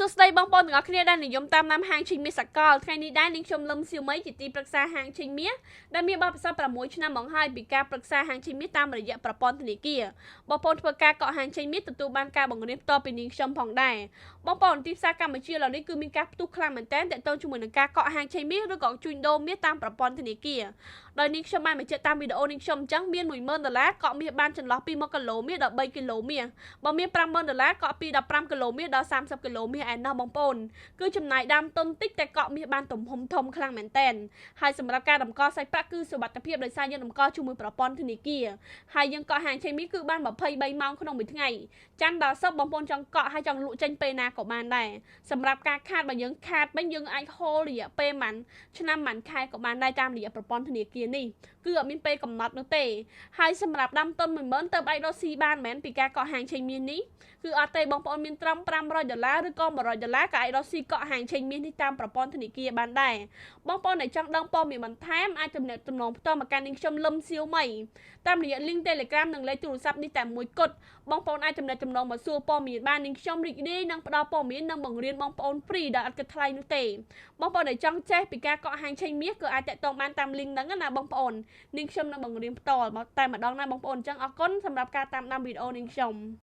សួស្តីបងប្អូនទាំងអស់គ្នាដែលនិយមតាមដានហាងឈីងមាសសកលថ្ងៃនេះដែរនាងខ្ញុំលឹមសៀវមីជាទីប្រឹក្សាហាងឈីងមាសដែលមានបទពិសោធន៍6ឆ្នាំមកហើយពីការប្រឹក្សាហាងឈីងមាសតាមរយៈប្រព័ន្ធធនាគារបងប្អូនធ្វើការកក់ហាងឈីងមាសទទួលបានការបង្រៀនផ្ទាល់ពីនាងខ្ញុំផងដែរបងប្អូនទីផ្សារកម្ពុជាឥឡូវនេះគឺមានការផ្ទុះខ្លាំងមែនទែនទាក់ទងជាមួយនឹងការកក់ហាងឆេងមាសឬក៏ជួញដូរមាសតាមប្រព័ន្ធធនាគារដោយនាងខ្ញុំបានបញ្ជាក់តាមវីដេអូនាងខ្ញុំអញ្ចឹងមាន10000ដុល្លារកក់មាសបានចន្លោះពី1គីឡូមាសដល់3គីឡូមាសបើមាន50000ដុល្លារកក់ពី15គីឡូមាសដល់30គីឡូមាសឯណោះបងប្អូនគឺចំណាយដើមទុនតិចតែកក់មាសបានទំហំធំខ្លាំងមែនទែនហើយសម្រាប់ការតម្កល់សាច់ប្រាក់គឺសុវត្ថិភាពដោយសារយើងតម្កល់ជាមួយប្រព័ន្ធធនាគារហើយយើងកក់ហាងឆេងមាសគឺបាន23ម៉ោងក្នុងមួយថ្ងៃច័ន្ទដល់សុក្របងប្អូនចង់កក់ហើយចង់លក់ចេញពេលណាក៏បានដែរសម្រាប់ការខាតបើយើងខាតវិញយើងអាចហូលរយៈពេលប៉ុន្មានឆ្នាំប៉ុន្មានខែក៏បានដែរតាមរយៈប្រព័ន្ធធនាគារនេះគឺអត់មានពេលកំណត់នោះទេហើយសម្រាប់ដើមទុន10000ទៅអាចរកស៊ីបានមែនពីការកក់ហាងឆេងមាសនេះគឺអត់ទេបងប្អូនមានត្រឹម500ដុល្លារឬក៏100ដុល្លារក៏អាចរកស៊ីកក់ហាងឆេងមាសនេះតាមប្រព័ន្ធធនាគារបានដែរបងប្អូនដែលចង់ដឹងព័ត៌មានបន្ថែមអាចទំនាក់ទំនងផ្ទាល់មកកាន់នាងខ្ញុំលឹមសៀវមីតាមរយៈ link Telegram និងលេខទូរស័ព្ទនេះតែមួយគត់បងប្អូនអាចទំនាក់ទំនងមកសួរព័ត៌មានបាននាងខ្ញុំរីករាយនឹងផ្ដល់ព័ត៌មាននិងបង្រៀនបងប្អូន free ដោយអត់គិតថ្លៃនោះទេបងប្អូនដែលចង់ចេះពីការកក់ហាងឆេងមាសគឺអាចតាក់ទងបានតាម link ហ្នឹងណាបងប្អូននាងខ្ញុំនឹងបង្រៀនផ្ទាល់មកតែម្ដងណាបងប្អូនអញ្ចឹងអរគុណសម្រាប់ការតាមដានវីដេអូនាងខ្ញុំ។